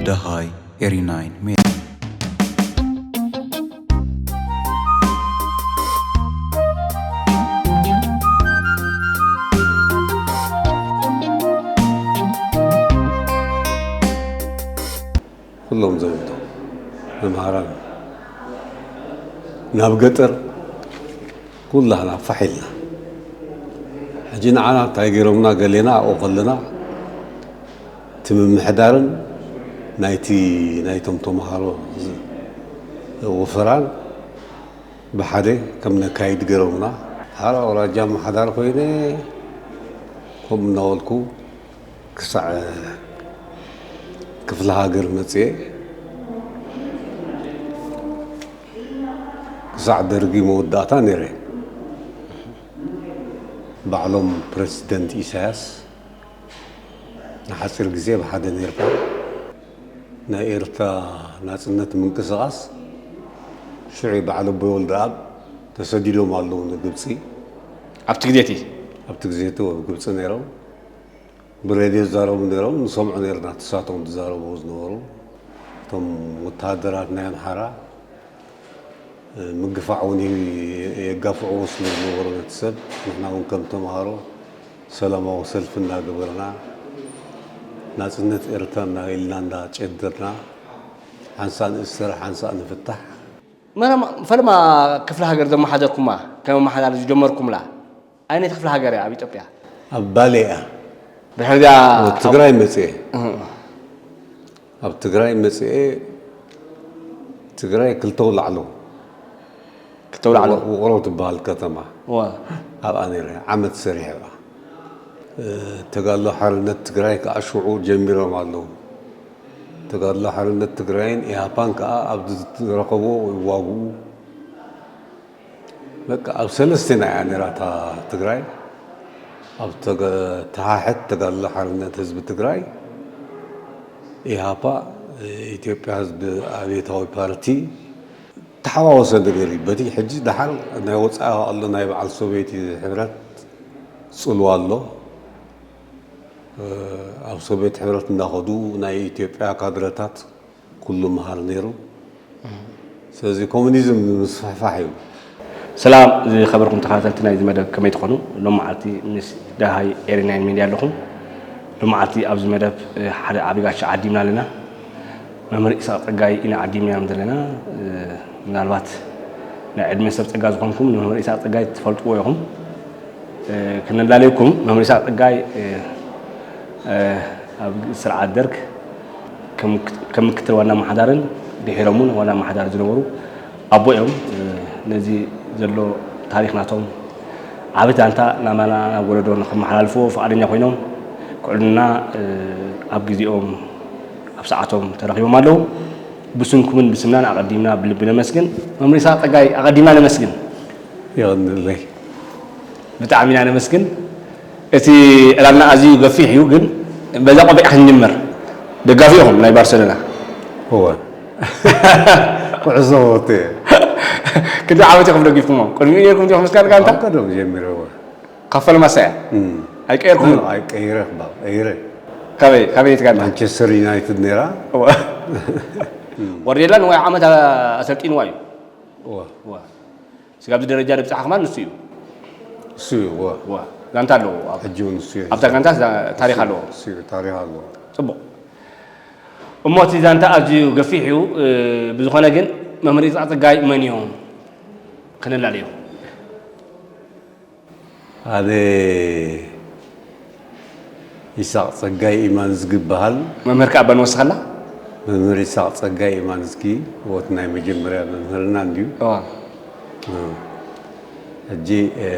ደሃይ ኤሪ ናይን ሜድያ። ኩሎም ዘውቶም መምሃራን ናብ ገጠር ኩላህና ፋሕ ኢልና። ሕጂ ንዓና እንታይ ገይሮምና፣ ገሌና ኣብኡ ከለና እቲ ምምሕዳርን ናይቲ ናይቶም ተምሃሮ ዝ-፣ ወፈራን ብሓደ ከም ነካይድ ገይሮምና። ሓራ ኣውራጃ ኣመሓዳሪ ኮይነ ከምኡ እናበልኩ ክሳዕ ክፍለ ሃገር መጽየ። ክሳዕ ደርጊ መወዳእታ ነይረ። ባዕሎም ፕረዚደንት ኢሳያስ ንሓጺር ግዜ ብሓደ ነይርካ። ናይ ኤርትራ ናጽነት ምንቅስቓስ ሽዑ በዓል ኣቦይ ወልደኣብ ተሰዲዶም ኣለዉ ንግብጺ። ኣብቲ ግዜ እቲ? ኣብቲ ግዜ እቲ ኣብ ግብጺ ነይሮም። ብሬድዮ ዝዛረቡ ነይሮም፣ ንሰምዖ ነይርና፣ ንሳቶም ዝዛረብዎ ዝነበሩ። እቶም ወተሃደራት ናይ ኣምሓራ፣ እ፣ ምግፋዕ እውን የ-፣ የጋፍዕዎ ስለ ዝነበሩ ነቲ ሰብ፣ ንሕና እውን ከም ተምሃሮ ሰላማዊ ሰልፊ እናገበርና፣ ናጽነት ኤርትራ እና-፣ ኢልና እንዳጨደርና፣ ሓንሳእ ንእሰር፣ ሓንሳእ ንፍታሕ። መረማ፣ ፈለማ ክፍለ ሃገር ዘመሓደርኩማ፣ ከም ኣመሓዳሪ ዝጀመርኩምላ፣ ኣየነይቲ ክፍለ ሃገር እያ ኣብ ኢትዮጵያ? ኣብ ባሌ እያ። ድሕሪ እዚኣ ኣብ ትግራይ መጽኤ። እህ። ኣብ ትግራይ መጽኤ፣ ትግራይ ክልተ ውላዕሎ። ክልተ ውላዕሎ? ውቕሮ ትበሃል ከተማ። እዋ። ኣብኣ ነይረ፣ ዓመት ሰሪሐ ኣብኣ። እ፣ ተጋድሎ ሓርነት ትግራይ ከኣ ሽዑ ጀሚሮም ኣለዉ። ተጋድሎ ሓርነት ትግራይን ኢሃፓን ከኣ ኣብ ዝረኸብዎ ይዋግኡ። በቃ ኣብ ሰለስቴና እያ ነይራ እታ ትግራይ። ኣብ ተገ-፣ ተሓሕት ተጋድሎ ሓርነት ህዝቢ ትግራይ፣ ኢሃፓ፣ ኢትዮጵያ ህዝቢ ኣብዮታዊ ፓርቲ፣ ተሓዋወሰ ነገር እዩ። በቲ ሕጂ ደሓር ናይ ወጻኢ ኣሎ ናይ በዓል ሶቬት ሕብረት ጽልዋ ኣሎ። ኣብ ሶቬት ሕብረት እናኸዱ ናይ ኢትዮጵያ ካድረታት ኩሉ መሃር ነይሩ። ስለዚ ኮሙኒዝም ንምስፍሕፋሕ እዩ። ሰላም ዝኸበርኩም ተኸታተልቲ ናይዚ መደብ፣ ከመይ ትኾኑ? ሎም መዓልቲ ምስ ደሃይ ኤሪ ናይን ሜድያ ኣለኹም። ሎም መዓልቲ ኣብዚ መደብ፣ እ፣ ሓደ ዓቢ ጋሻ ዓዲምና ኣለና። መምህር ኢሳቕ ጸጋይ ኢና ዓዲምናዮም ዘለና። እ፣ ምናልባት ናይ ዕድመ ሰብ ጸጋ ዝኾንኩም ንመምህር ኢሳቕ ጸጋይ ትፈልጥዎ ኢኹም። እ፣ ክነላለየኩም፣ መምህር ኢሳቕ ጸጋይ፣ እ፣ እ፣ ኣብ ስርዓት ደርግ ከም፣ ከም ምክትል ዋና ኣመሓዳርን ድሒሮም እውን ዋና ኣመሓዳሪ ዝነበሩ ኣቦ እዮም። እ፣ ነዚ ዘሎ ታሪኽ ናቶም ዓቢ ዛንታ ናባና ናብ ወለዶ ንኸመሓላልፍዎ ፍቓደኛ ኮይኖም፣ ክዕልሉና፣ እ፣ ኣብ ግዜኦም ኣብ ሰዓቶም ተረኺቦም ኣለዉ። ብስምኩምን ብስምናን ኣቐዲምና ብልቢ ነመስግን። መምህር ይስሐቅ ጸጋይ፣ ኣቐዲምና ነመስግን። የቐንለይ። ብጣዕሚ ኢና ነመስግን። እቲ ዕላልና ኣዝዩ ገፊሕ እዩ፣ ግን በዛ ቆቢዕ ክንጅምር። ደጋፊ ኢኹም ናይ ባርሰሎና? እወ። ኩዕሶ ወጥ እየ። ክንደይ ዓመት ኢኹም ደጊፍኩሞ? ቅድሚኡ ነይርኩም ዲኹም እስካ ጋንታ? ካብ ቀደም ጀሚረ እወ። ካብ ፈለማ ሳያ? እም። ኣይቀየርኩምን? ኣይቀይረ ክባብ፣ ቀይረ። ካበይ፣ ካበይ እቲ ጋንታ? ማንቸስተር ዩናይትድ ነይራ። እወ። እም። ዋርዴላ ንዋይ ዓመት ኣሰልጢንዋ እዩ። እወ። እወ። ስጋብ እዚ ደረጃ ዘብጽሓ ከማን ንሱ እዩ። ንሱ እዩ፣ እወ። እወ። ጋንታ ኣለዎ። ኣብ፣ ሕጂ እውን ንሱ እዩ ኣብታ ሒዙ። ጋንታ ዛ-፣ ታሪኽ ንሱ፣ ኣለዎ። ንሱ እዩ፣ ታሪኽ ኣለዎ። ጽቡቕ። እሞ እቲ ዛንታ ኣዝዩ ገፊሕ እዩ። እ፣ ብዝኾነ ግን መምህር ይስሐቅ ጸጋይ መን እዮም? ክንላለዮ። ኣነ ይስሐቅ ጸጋይ ኢማንዝጊ ይበሃል። መምህር ከኣ እባ ንወስኸላ? መምህር ይስሐቅ ጸጋይ ኢማንዝጊ፣ ወት ናይ መጀመርያ መምህርና እንድዩ። እዋ። እ፣ ሕጂ፣ እ፣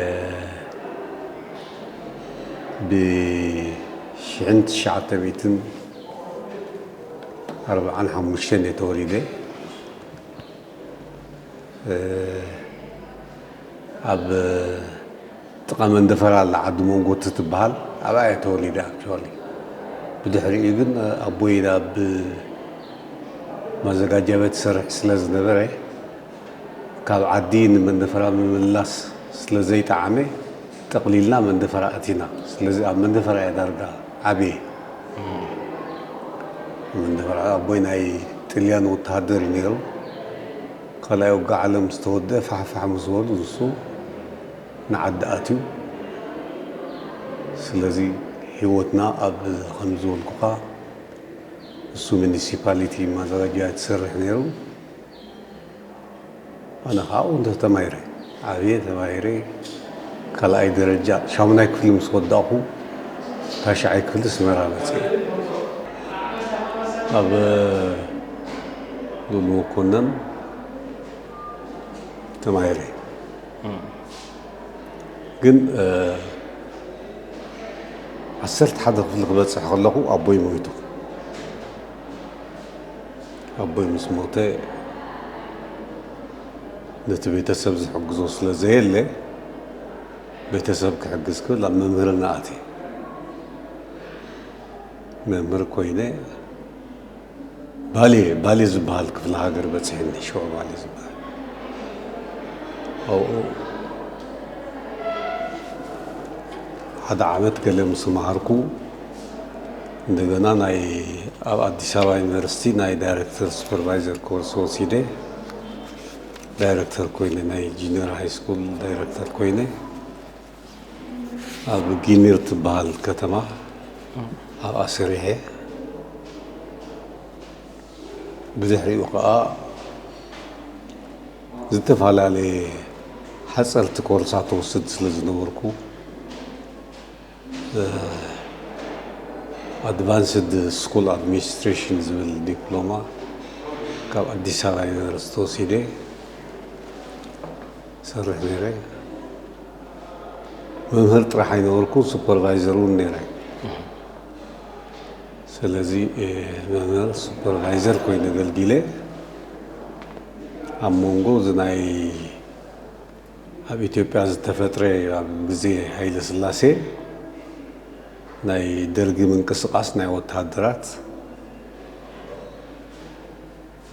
ብሽሕን ትሽዓተ ሚእትን ኣርብዓን ሓሙሽተን እየ ተወሊደ። እ፣ ኣብ ጥቓ መንደፈራ ኣላ ዓዲ መንጎቲ ትበሃል፣ ኣብኣ እየ ተወሊደ ኣክቹዋሊ። ብድሕሪኡ ግን ኣቦይ ናብ ማዘጋጃ ቤት ይሰርሕ ስለ ዝነበረ፣ ካብ ዓዲ ንመንደፈራ ምምላስ ስለ ዘይጠዓመ፣ ጠቕሊልና መንደፈራ ኣቲና። ስለዚ ኣብ መንደፈራ እየ ዳርጋ ዓብየ። መንደፈራ ኣቦይ ናይ ጥልያን ወተሃደር እዩ ነይሩ። ካልኣይ ውግእ ዓለም ዝተወደአ ፋሕፋሕ ምስ በሉ ንሱ ንዓዲ ኣትዩ። ስለዚ ህይወትና ኣብ፣ ከም ዝበልኩኻ፣ እሱ ሚኒሲፓሊቲ ማዘጋጃ ትሰርሕ ነይሩ። ኣነ ከዓ እንተ ተማሂረ ዓብየ ተማሂረ ካልኣይ ደረጃ ሻሙናይ ክፍሊ ምስ ወዳእኹ ታሽዓይ ክፍሊ ስመራ መፅእ ኣብ ሉሉ መኮነን ተማሂረ። ግን ዓሰርተ ሓደ ክፍሊ ክበፅሕ ከለኹ ኣቦይ ሞይቱ። ኣቦይ ምስ ሞተ ነቲ ቤተሰብ ዝሕግዞ ስለ ዘየለ ቤተሰብ ክሕግዝ ክብል ኣብ መምህርና ኣትየ። መምህር ኮይነ ባሌ፣ ባሌ ዝበሃል ክፍለ ሃገር በፂሐኒ፣ ሽዑ ባሌ ዝበሃል። ኣብኡ ሓደ ዓመት ገለ ምስ ተማሃርኩ እንደገና ናይ ኣብ ኣዲስ ኣበባ ዩኒቨርሲቲ ናይ ዳይሬክተር ሱፐርቫይዘር ኮርስ ወሲደ ዳይሬክተር ኮይነ፣ ናይ ጁኒየር ሃይ ስኩል ዳይሬክተር ኮይነ ኣብ ጊኒር ትበሃል ከተማ ኣብኣ ሰሪሐ። ብድሕሪኡ ከዓ ዝተፈላለየ ሓፀርቲ ኮርሳት ወስድ ስለ ዝነበርኩ ኣድቫንስድ ስኩል ኣድሚኒስትሬሽን ዝብል ዲፕሎማ ካብ ኣዲስ ኣበባ ዩኒቨርሲቲ ወሲደ ሰርሕ ነይረ። መምህር ጥራሕ ኣይነበርኩ፣ ሱፐርቫይዘር እውን ነይረ። ስለዚ መምህር ሱፐርቫይዘር ኮይነ ኣገልጊለ። ኣብ መንጎ እዚ ናይ ኣብ ኢትዮጵያ ዝተፈጥረ ኣብ ግዜ ሃይለ ስላሴ ናይ ደርጊ ምንቅስቃስ ናይ ወተሃደራት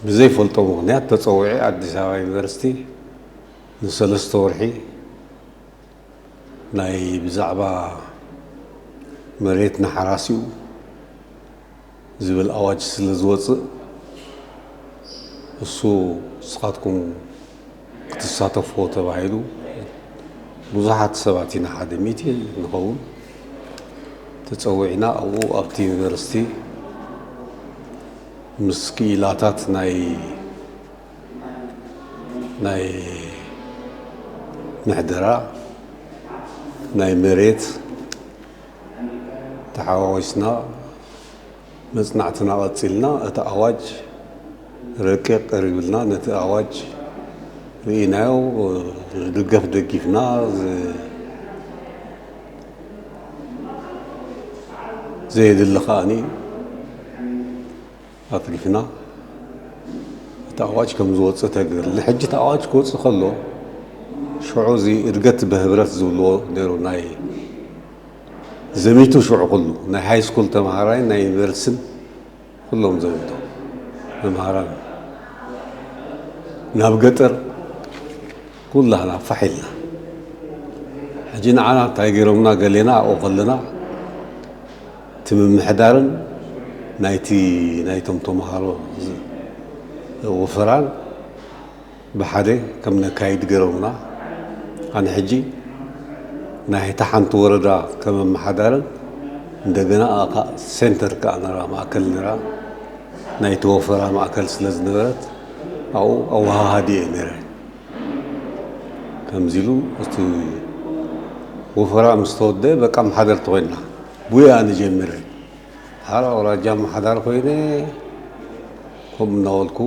ብዘይፈልጦ ምኽንያት ተፀዊዐ ኣዲስ ኣበባ ዩኒቨርሲቲ ንሰለስተ ወርሒ ናይ ብዛዕባ መሬት ንሓራሲኡ ዝብል ኣዋጅ ስለ ዝወፅእ እሱ ንስኻትኩም ክትሳተፍዎ ተባሂሉ ብዙሓት ሰባት ኢና ሓደ ሚእቲ ንኸውን ተፀዊዕና ኣብኡ ኣብቲ ዩኒቨርሲቲ ምስ ክኢላታት ናይ ናይ ምሕደራ ናይ መሬት ተሓዋዊስና መፅናዕትና ቀፂልና እቲ ኣዋጅ ረቂቕ ቀሪብልና ነቲ ኣዋጅ ርኢናዮ ዝድገፍ ደጊፍና ዘየድሊ ከዓኒ ኣትሪፍና እቲ ኣዋጅ ከም ዝወፅእ ተገር ንሕጂ እቲ ኣዋጅ ክወፅእ ከሎ ሽዑ እዚ እድገት ብህብረት ዝብልዎ ነይሩ ናይ ዘሚቱ ሽዑ ኩሉ ናይ ሃይ ስኩል ተምሃራይ ናይ ዩኒቨርሲቲን ኩሎም ዘሚቱ መምሃራን ናብ ገጠር ኩላህና ፋሕ ኢልና ሕጂ ንዓና እንታይ ገይሮምና ገሌና ኣብኡ ከለና እቲ ምምሕዳርን ናይቲ ናይቶም ተምሃሮ ወፈራን ብሓደ ከም ነካይድ ገይሮምና ኣነ ሕጂ ናይታ ሓንቲ ወረዳ ከም ኣመሓዳርን እንደገና ኣኻ ሴንተር ከዓ ነራ ማእከል ነራ ናይቲ ወፈራ ማእከል ስለ ዝነበረት ኣብኡ ኣወሃሃዲ እየ ነረ ከምዚ ኢሉ እቲ ወፈራ ምስ ተወደ በቃ ኣመሓደርቲ ኮይንና ብኡ ኣነ ጀሚረ ሓራ ኣውራጃ ኣመሓዳሪ ኮይነ ከምኡ እናበልኩ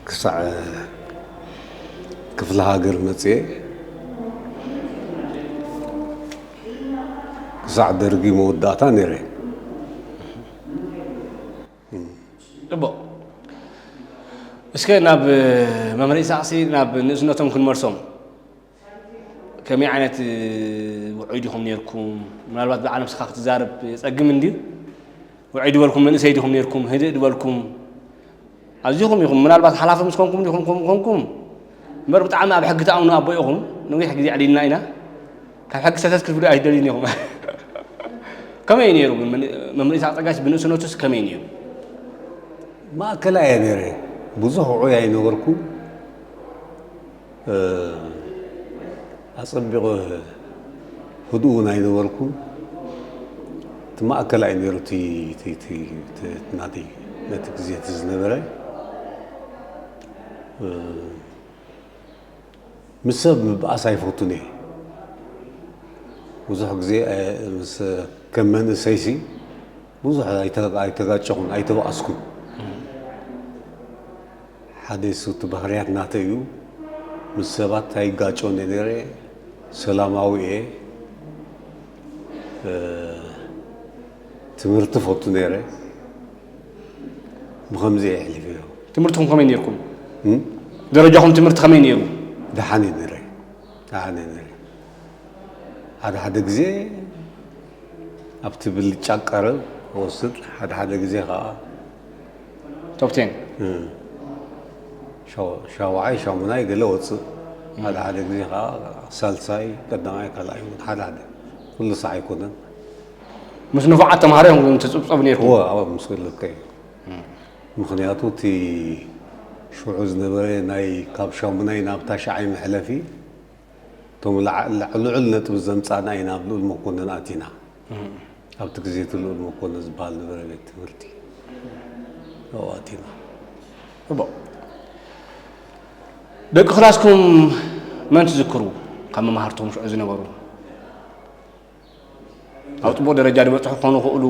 ክሳዕ ክፍለ ሃገር መፅየ ክሳዕ ደርጊ መወዳእታ ነይረ። ፅቡቕ። እስከ ናብ መምህር ኢሳቕሲ ናብ ንእስነቶም ክንመልሶም። ከመይ ዓይነት ውዑይ ዲኹም ነይርኩም? ምናልባት ብዓል ነብስኻ ክትዛረብ የፀግም እንድዩ። ውዑይ ድበልኩም መንእሰይ ዲኹም ነይርኩም? ህድእ ድበልኩም? ኣዚኹም ኢኹም ምናልባት ሓላፊ ምስ ኮንኩም ዲኹም ከምኡ ኮንኩም እምበር ብጣዕሚ ኣብ ሕጊ ትኣምኑ ኣቦ ኢኹም። ነዊሕ ግዜ ኣዕሊልና ኢና። ካብ ሕጊ ሰተት ክትብሉ ኣይደልዩን ኢኹም። ከመይ እዩ ነይሩ? መምህር ኢሳቕ ጸጋይስ ብንእስነቱስ ከመይ ነይሩ? ማእከላይ እየ ነይረ። ብዙሕ ውዑይ ኣይነበርኩን። ኣጸቢቑ ህዱእ እውን ኣይነበርኩን። እቲ ማእከላይ ነይሩ እቲ እቲ እቲ እቲ እቲ ናተይ ነቲ ግዜ እቲ ዝነበረ። ምስ ሰብ ምብኣስ ኣይፈቱን እየ። ብዙሕ ግዜ ምስ ከም መንእሰይሲ ብዙሕ ኣይተ- ኣይተጋጨኹን ኣይተባኣስኩን። ሓደ እሱ እቲ ባህርያት ናተይ እዩ። ምስ ሰባት ኣይጋጨን እየ ነይረ። ሰላማዊ እየ። ትምህርቲ ፈቱ ነይረ። ብኸምዚ እየ ኣሕሊፈዮ። ትምህርትኹም ከመይ ነይርኩም? ደረጃኹም ትምህርቲ ከመይ ነይሩ? ደሓን እየ ነይረ። ደሓን እየ ነይረ። ሓደ ሓደ ግዜ ኣብቲ ብልጫ ቀረብ ወስድ፣ ሓደ ሓደ ግዜ ከዓ ቶፕቴን ሻውዓይ ሻሙናይ ገለ ወፅእ፣ ሓደ ሓደ ግዜ ከዓ ሳልሳይ ቀዳማይ ካልኣይ እውን ሓደ ሓደ፣ ኩሉ ሳዕ ኣይኮነን። ምስ ንፉዓት ተምሃሮ እዮም ትፅብፀቡ ነይርኩም? እወ፣ ኣብ ምስ ልከ እዩ። ምክንያቱ እቲ ሽዑ ዝነበረ ናይ ካብ ሻሙናይ ናብ ታሽዓይ መሕለፊ እቶም ልዑል ነጥቢ ዘምፃእና ኢና ኣብ ልኡል መኮንን ኣቲና። ኣብቲ ግዜ እቲ ልኡል መኮንን ዝበሃል ነበረ ቤት ትምህርቲ። ኣብኡ ኣቲና። ሕቡእ። ደቂ ክላስኩም መን ትዝክሩ? ካብ መማህርትኹም ሽዑ ዝነበሩ ኣብ ፅቡቕ ደረጃ ዝበፅሑ ክኾኑ ይኽእሉ፣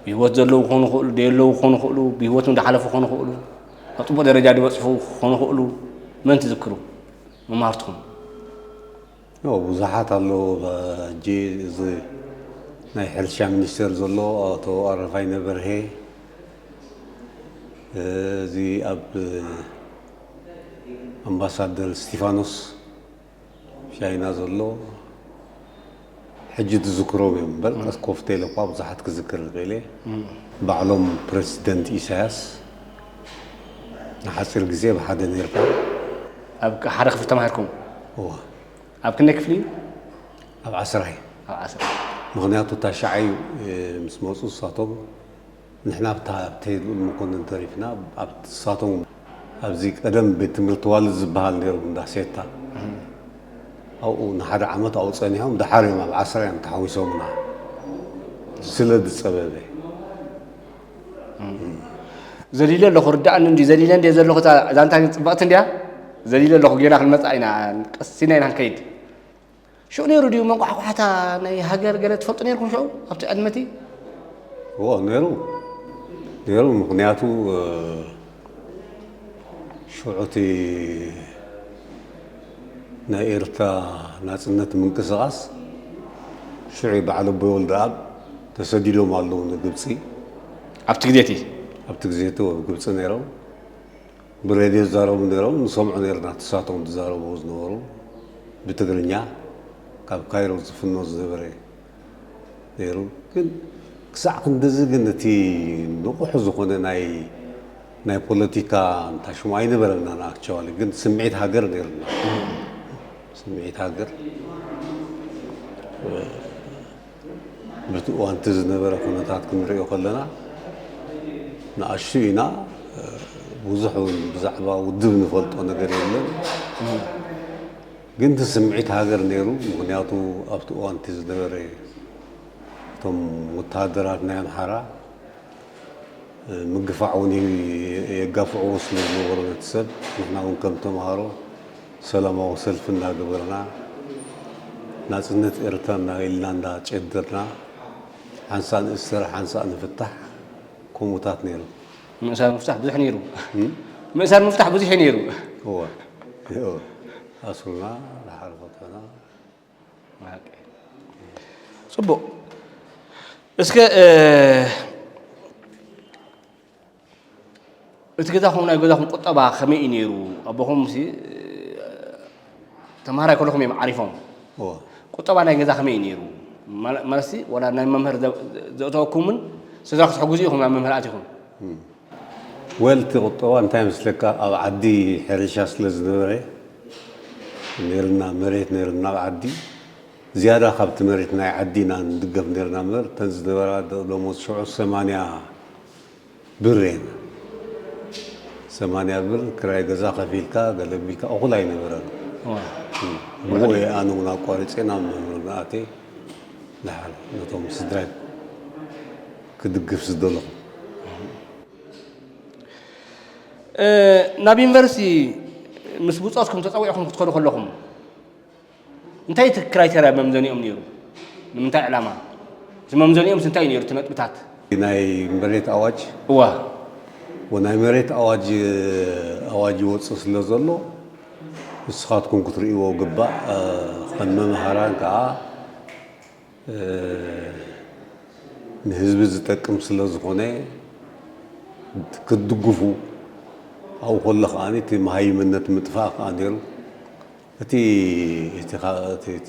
ብህይወት ዘለዉ ክኾኑ ይኽእሉ፣ ደየለዉ ክኾኑ ይኽእሉ፣ ብህይወቶም ዝሓለፉ ክኾኑ ይኽእሉ፣ ኣብ ፅቡቕ ደረጃ ዝበፅሑ ክኾኑ ይኽእሉ። መን ትዝክሩ? መማህርትኹም? ያው ብዙሓት ኣለዉ። ሕጂ እዚ ናይ ሕርሻ ሚኒስቴር ዘሎ ኣቶ ኣረፋይነ በርሄ፣ እዚ ኣብ ኣምባሳደር እስቲፋኖስ ቻይና ዘሎ፣ ሕጂ ትዝክሮም እዮም እምበር፣ ቀስ ኮፍ ተይለ እኳ ብዙሓት ክዝክር ይኽእል እየ። ባዕሎም ፕረሲደንት ኢሳያስ ንሓፂር ግዜ ብሓደ ነይርካ። ኣብ ሓደ ክፍሊ ተማሂርኩም? እወ። ኣብ ክንደይ ክፍሊ? ኣብ ዓስራይ። ኣብ ዓስራ። ምኽንያቱ ታሽዓይ ምስ መፁ ንሳቶም ንሕና ኣብታ ኣብተይ ልኡል መኮንን ተሪፍና፣ ኣብቲ ንሳቶም ኣብዚ ቀደም ቤት ትምህርቲ ዋልድ ዝበሃል ነይሩ እንዳ ሴታ። ኣብኡ ንሓደ ዓመት ኣብኡ ጸኒሖም፣ ደሓር እዮም ኣብ ዓስራ እዮም ተሓዊሶምና። ስለ ዝጸበበ። ዘሊለ ኣለኹ፣ ርዳእኒ እንዲ ዘሊለ እንዲ ዘለኹ፣ እዛ ዛንታ ግን ጽብቕቲ እንዲያ። ዘሊለ ኣለኹ፣ ጌና ክንመጽኣ ኢና፣ ቀስ ኢልና ኢና ክንከይድ። ሽዑ ነይሩ ድዩ መንቋሕቋሕታ ናይ ሃገር ገለ ትፈልጡ ነይርኩም ሽዑ ኣብቲ ዕድመ እቲ? እዎ፣ ነይሩ። ነይሩ፣ ምኽንያቱ፣ እ፣ ሽዑ እቲ ናይ ኤርትራ ናጽነት ምንቅስቓስ፣ ሽዑ በዓል ኣቦይ ወልደኣብ ተሰዲዶም ኣለዉ ንግብጺ። ኣብቲ ግዜ እቲ? ኣብቲ ግዜ እቲ ኣብ ግብጺ ነይሮም። ብሬድዮ ዝዛረቡ ነይሮም፣ ንሰምዖ ነይርና፣ ንሳቶም ዝዛረብዎ ዝነበሩ ብትግርኛ፣ ካብ ካይሮ ዝፍኖ ዝነበረ ነይሩ። ግን ክሳዕ ክንድዚ ግን እቲ ንቑሕ ዝኾነ ናይ፣ ናይ ፖለቲካ እንታይ ሽሙ ኣይነበረናን። ኣክቸዋሊ ግን ስምዒት ሃገር ነይሩና። ስምዒት ሃገር፣ በቲ እዋን እቲ ዝነበረ ኩነታት ክንሪኦ ከለና ንኣሽቱ ኢና። ብዙሕ እውን ብዛዕባ ውድብ ንፈልጦ ነገር የለን። ግን እቲ ስምዒት ሃገር ነይሩ። ምኽንያቱ ኣብቲ እዋን እቲ ዝነበረ እቶም ወተሃደራት ናይ ኣምሓራ ምግፋዕ እውን የ-፣ የጋፍዕዎ ስለ ዝነበሩ ነቲ ሰብ፣ ንሕና እውን ከም ተምሃሮ ሰላማዊ ሰልፊ እናገበርና፣ ናጽነት ኤርትራ እና-፣ ኢልና እንዳጨደርና፣ ሓንሳእ ንእሰር፣ ሓንሳእ ንፍታሕ፣ ከምኡታት ነይሩ። ምእሳር ምፍታሕ ብዙሕ ነይሩ። እም? ምእሳር ምፍታሕ ብዙሕ እዩ ነይሩ። እወ። እወ። ኣስሩና፣ ደሓር ፈትሑና። ኦኬ። ጽቡቕ። እስከ፣ እ፣ እቲ ገዛኹም፣ ናይ ገዛኹም ቁጠባ ከመይ እዩ ነይሩ? ኣቦኹም ሲ፣ እ፣ ተምሃራይ ከለኹም እዮም ዓሪፎም። እወ። ቁጠባ ናይ ገዛ ከመይ እዩ ነይሩ? ማለ-፣ ማለትሲ፣ ዋላ ናይ መምህር ዘ-፣ ዘእተወኩምን ስድራ ክትሕግዙ ኢኹም ናብ መምህር ኣቲኹም? እም። ወል፣ እቲ ቁጠባ እንታይ መስለካ፣ ኣብ ዓዲ ሕርሻ ስለ ዝነበረ፣ ነይርና፣ መሬት ነይርና ኣብ ዓዲ። ዝያዳ ካብቲ መሬት ናይ ዓዲ ኢና ንድገፍ ነርና እምበር፣ እተን ዝነበራ ደ-፣ ደሞዝ ሽዑ ሰማንያ ብር እየን። ሰማንያ ብር ክራይ ገዛ ከፊልካ፣ ገለ ቢልካ እኹል ኣይነበረን። እዋ። እም። ብኡ እየ ኣነ እውን ኣቋሪፀ ናብ መምህርና ኣትየ፣ ደሓር ነቶም ስድራይ ክድግፍ ዝደለኹ። እ፣ ናብ ዩኒቨርሲቲ ምስ ብጾትኩም ተጸዊዕኩም ክትከዱ ከለኹም፣ እንታይ እቲ ክራይቴርያ መምዘኒኦም ነይሩ? ንምንታይ ዕላማ? እቲ መምዘኒኦምስ እንታይ እዩ ነይሩ? እቲ ነጥብታት? ናይ መሬት ኣዋጅ? እዋ። ወ-፣ ናይ መሬት ኣዋጅ፣ ኣዋጅ ይወጽእ ስለ ዘሎ፣ ንስኻትኩም ክትርእይዎ ግባእ። እ፣ ከም መምሃራን ከኣ፣ እ፣ ንህዝቢ ዝጠቅም ስለ ዝኾነ ክትድግፉ፣ ኣብኡ ከሎ ከኣ እቲ መሃይምነት ምጥፋእ ከኣ ነይሩ። እቲ፣ እቲ ኻ-፣ እቲ፣ እቲ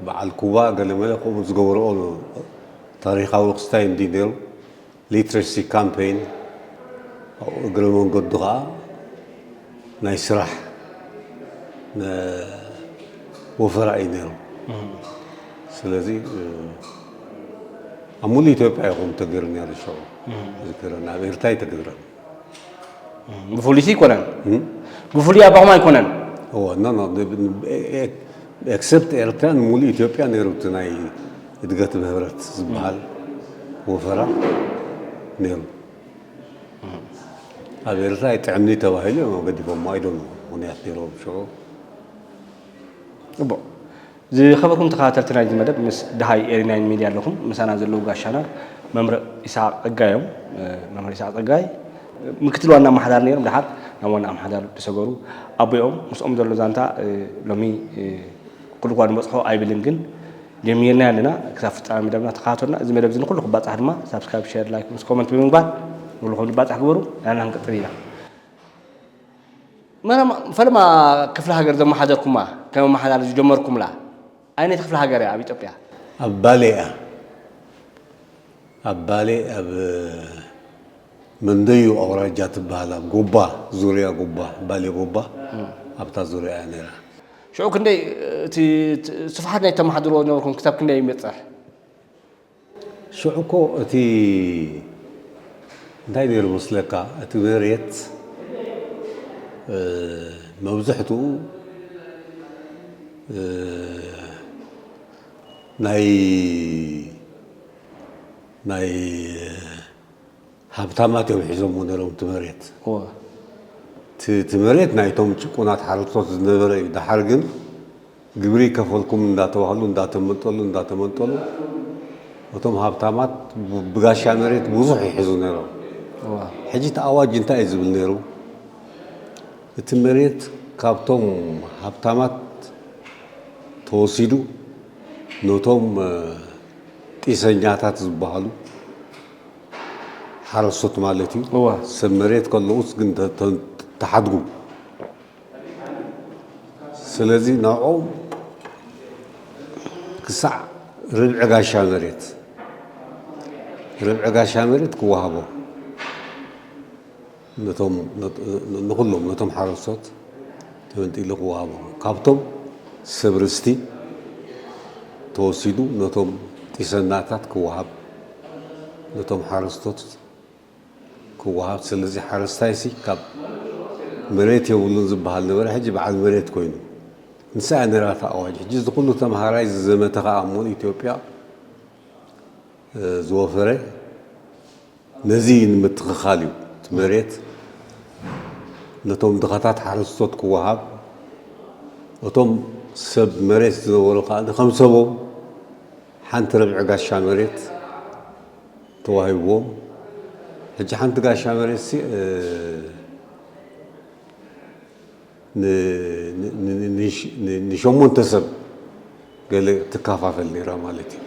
በዓል ኩባ ገለመለ ከምኡ ዝገበርኦ ታሪኻዊ ክስታይ እንዲ ነይሩ። ሊትረሲ ካምፔይን፣ ኣብኡ እግረ መንገዱ ኸዓ ናይ ስራሕ ነ-፣ ወፈራ እዩ ነይሩ። እም። ስለዚ፣ እ፣ ኣብ ሙሉእ ኢትዮጵያ ይኹን ተገይሩ ነይሩ ሽዑ። እም። ዝክረን ኣብ ኤርትራ ኣይተገብረን። ብፍሉይ ኣይኮነን። እም? ብፍሉይ ኣባኹም ኣይኮነን። እዎ፣ ኖ፣ ኖ፣ ብ-፣ ብ-፣ ኤ-፣ ኤ-፣ ኤክሰፕት ኤርትራ ንሙሉእ ኢትዮጵያ ነይሩ እቲ ናይ እድገት ብህብረት ዝበሃል ወፈራ ነይሩ። ኣብ ኤርትራ ኣይጥዕምኒ ተባሂሉ እዮም ገዲፎሞ፣ I don't know፣ ምኽንያት ነይርዎም ሽዑ። ጽቡቕ። ዝኸበርኩም ተኸታተልቲ ናይዚ መደብ፣ ምስ ደሃይ ኤሪ ናይን ሚድያ ኣለኹም። ምሳና ዘለዉ ጋሻና መምህር ኢሳቕ ጸጋይ እዮም። እ፣ መምህር ኢሳቕ ጸጋይ ምክትል ዋና ኣመሓዳሪ ነይሮም፣ ደሓር ናብ ዋና ኣመሓዳሪ ዝሰገሩ ኣቦኦም። ምስኦም ዘሎ ዛንታ፣ እ፣ ሎሚ፣ እ፣ ኩሉ እኳ ንበጽሖ ኣይብልን፣ ግን ጀሚርና ኣለና። ክሳብ ፍጻመ መደብና ተኸታተሉና። እዚ መደብ እዚ ንኹሉ ክባጻሕ ድማ ሳብስክራይብ፣ ሼር፣ ላይክ ምስ ኮመንት ብምግባር ንኹሉ ከም ዝባጻሕ ግበሩ። ንሕና ክንቅጽል ኢና። መረማ-፣ ፈለማ ክፍለ ሃገር ዘመሓደርኩማ፣ ከም ኣመሓዳሪ ዝጀመርኩምላ፣ ኣየነይቲ ክፍለ ሃገር እያ ኣብ ኢትዮጵያ? ኣብ ባሌ እያ። ኣብ ባሌ፣ ኣብ መንደዩ ኣውራጃ ትበሃል፣ ኣብ ጎባ፣ ዙርያ ጎባ፣ ባሌ ጎባ፣ እም። ኣብታ ዙርያ እያ ነይራ። ሽዑ ክንደይ እቲ፣ እቲ ስፍሓት ናይ ተመሓድርዎ ዝነበርኩም ክሳብ ክንደይ ይበጽሕ? ሽዑ እኮ እቲ እንታይ ነይሩ መስለካ፣ እቲ መሬት፣ እ፣ መብዝሕትኡ፣ እ፣ ናይ፣ ናይ ሃብታማት እዮም ሒዞምዎ ነይሮም እቲ መሬት። እወ። እቲ፣ እቲ መሬት ናይቶም ጭቁናት ሓረስቶት ዝነበረ እዩ። ደሓር ግን ግብሪ ይከፈልኩም እንዳተባህሉ እንዳተመንጠሉ፣ እንዳተመንጠሉ፣ እቶም ሃብታማት ብ-፣ ብጋሻ መሬት ብዙሕ ይሕዙ ነይሮም። እዋ። ሕጂ እቲ ኣዋጅ እንታይ እዩ ዝብል ነይሩ? እቲ መሬት ካብቶም ሃብታማት ተወሲዱ ነቶም፣ እ፣ ጢሰኛታት ዝበሃሉ ሓረስቶት ማለት እዩ። እዋ። ሰብ መሬት ከለዉስ ግን ተ-፣ ተ-፣ ተሓድጉ። ስለዚ ንዕኦም ክሳዕ ርብዒ ጋሻ መሬት፣ ርብዒ ጋሻ መሬት ክወሃቦም፣ ነቶም፣ ነት-፣ ንኹሎም ነቶም ሓረስቶት ተመንጢሉ ክወሃቦም። ካብቶም ሰብ ርስቲ ተወሲዱ ነቶም ጢሰናታት ክወሃብ፣ ነቶም ሓረስቶት ክወሃብ። ስለዚ ሓረስታይሲ ካብ መሬት የብሉን ዝበሃል ነበረ፣ ሕጂ በዓል መሬት ኮይኑ። ንሳ እያ ነይራ እታ ኣዋጅ። ሕጂ እዚ ኩሉ ተምሃራይ ዝዘመተ ኸኣ ኣብ ሙሉእ ኢትዮጵያ፣ እ፣ ዝወፈረ ነዚ ንምትኽኻል እዩ። እቲ መሬት ነቶም ድኻታት ሓረስቶት ክወሃብ፣ እቶም ሰብ መሬት ዝነበሩ ከኣ ከም ሰቦም ሓንቲ ርብዒ ጋሻ መሬት ተዋሂብዎም። ሕጂ ሓንቲ ጋሻ መሬትሲ፣ እ፣ ን-፣ ን-፣ ን-፣ ንሽ-፣ ን-፣ ንሸሞንተ ሰብ ገለ ትካፋፈል ነይራ ማለት እዩ።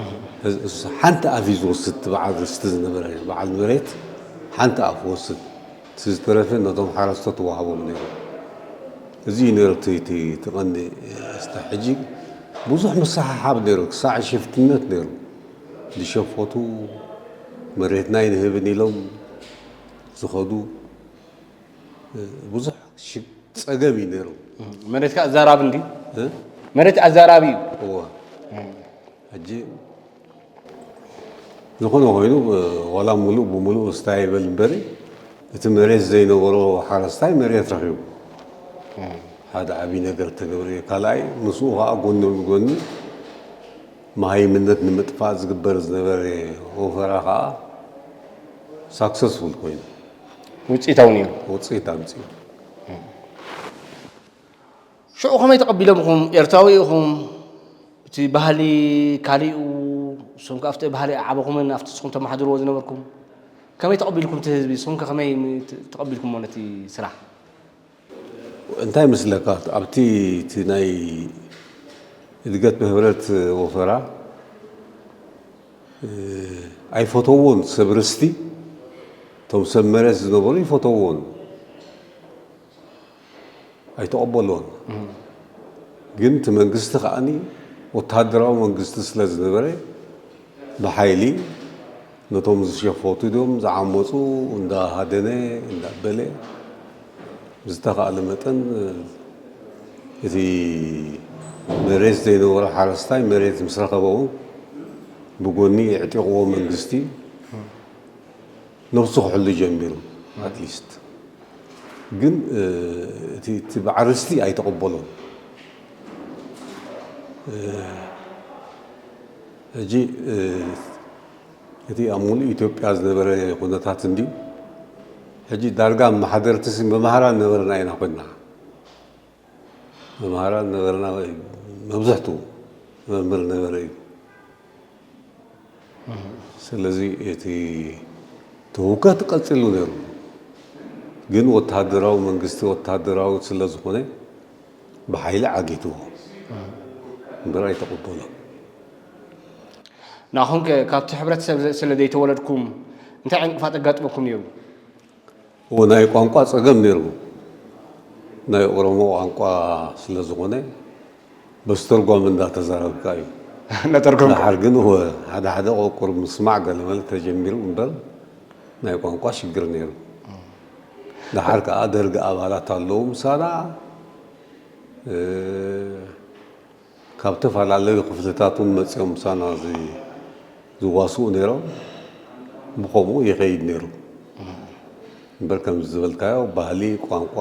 እህ። እዚ፣ እዚ ሓንቲ ኣፍ እዩ ዝወስድ፣ እቲ በዓል ርስቲ ዝነበረ በዓል መሬት ሓንቲ ኣፍ ወስድ። እቲ ዝተረፈ ነቶም ሓረስቶት ይወሃቦም ነይሩ። እዚ እዩ ነይሩ እቲ፣ እቲ፣ እቲ ቀንዲ እስታ ሕጂ ብዙሕ ምስሕሓብ ነይሩ፣ ክሳዕ ሽፍትነት ነይሩ። ዝሸፈቱ መሬትና ኣይንህብን ኢሎም ዝኸዱ ብዙሕ ሽ-፣ ጸገም እዩ ነይሩ። መሬትካ ኣዛራቢ እንድዩ? እ? መሬት ኣዛራቢ እዩ። እወ። ሕጂ ዝኾነ ኮይኑ፣ ዋላ ሙሉእ ብሙሉእ እስታይ ይበል እምበሪ፣ እቲ መሬት ዘይነበሮ ሓረስታይ መሬት ረኺቡ። ሓደ ዓብዪ ነገር ተገብረ። ካልኣይ ምስኡ ከዓ ጎኒ ብጎኒ መሃይምነት ንምጥፋእ ዝግበር ዝነበረ ወፈራ ከዓ ሳክሰስፉል ኮይኑ። ውፅኢታዊ ነይሩ። ውፅኢት ኣምፅኡ። ሽዑ ከመይ ተቐቢሎምኹም? ኤርትራዊ ኢኹም፣ እቲ ባህሊ ካሊኡ፣ ንስኹም ከ ኣብቲ ባህሊ ዓበኹምን ኣብቲ ንስኹም ተመሓድርዎ ዝነበርኩም ከመይ ተቐቢልኩም እቲ ህዝቢ? ንስኹም ከ ከመይ ተቐቢልኩምዎ ነቲ ስራሕ? እንታይ ይመስለካ ኣብቲ እቲ ናይ እድገት ብህብረት ወፈራ ኣይፈተዎን ሰብ ርስቲ እቶም ሰብ መሬት ዝነበሩ ይፈተዎን ኣይተቐበሎን። ግን እቲ መንግስቲ ከዓኒ ወታደራዊ መንግስቲ ስለ ዝነበረ ብሓይሊ ነቶም ዝሸፈቱ ድዮም ዝዓመፁ እንዳሃደነ እንዳበለ ብዝተኻእለ መጠን እቲ መሬት ዘይነበሮ ሓረስታይ መሬት ምስ ረኸበ እውን ብጎኒ የዕጢቕዎ መንግስቲ ነብሱ ክሕሉ ጀሚሩ ኣትሊስት ግን እቲ በዓል ርስቲ ኣይተቐበሎን። ሕጂ እቲ ኣብ ሙሉእ ኢትዮጵያ ዝነበረ ኩነታት እንድዩ። ሕጂ ዳርጋ ኣመሓደርቲ መምሃራን ነበርና ኢና ኮይና። መምሃራን ነበርና። መብዝሕቱ መምህር ነበረ እዩ። ስለዚ እቲ ትውከት ቀፂሉ ነይሩ። ግን ወታደራዊ መንግስቲ ወታደራዊ ስለ ዝኾነ ብሓይሊ ዓጊትዎ እምበር ኣይተቐበሎ። ንኣኹም ከ ካብቲ ሕብረተሰብ ስለ ዘይተወለድኩም እንታይ ዕንቅፋት ኣጋጥመኩም ነይሩ? እዎ ናይ ቋንቋ ፀገም ነይሩ። ናይ ኦሮሞ ቋንቋ ስለ ዝኾነ በስተርጓሚ እንዳተዛረብካ እዩ። ነተርጎም ደሓር ግን እወ ሓደ ሓደ ቆቁር ምስማዕ ገለመለ ተጀሚሩ እምበር ናይ ቋንቋ ሽግር ነይሩ። ደሓር ከዓ ደርጊ ኣባላት ኣለዉ ምሳና ካብ ዝተፈላለዩ ክፍልታት እውን መፂኦም ምሳና ዝዋስኡ ነይሮም። ብከምኡ ይኸይድ ነይሩ እምበር ከምዚ ዝበልካዮ ባህሊ ቋንቋ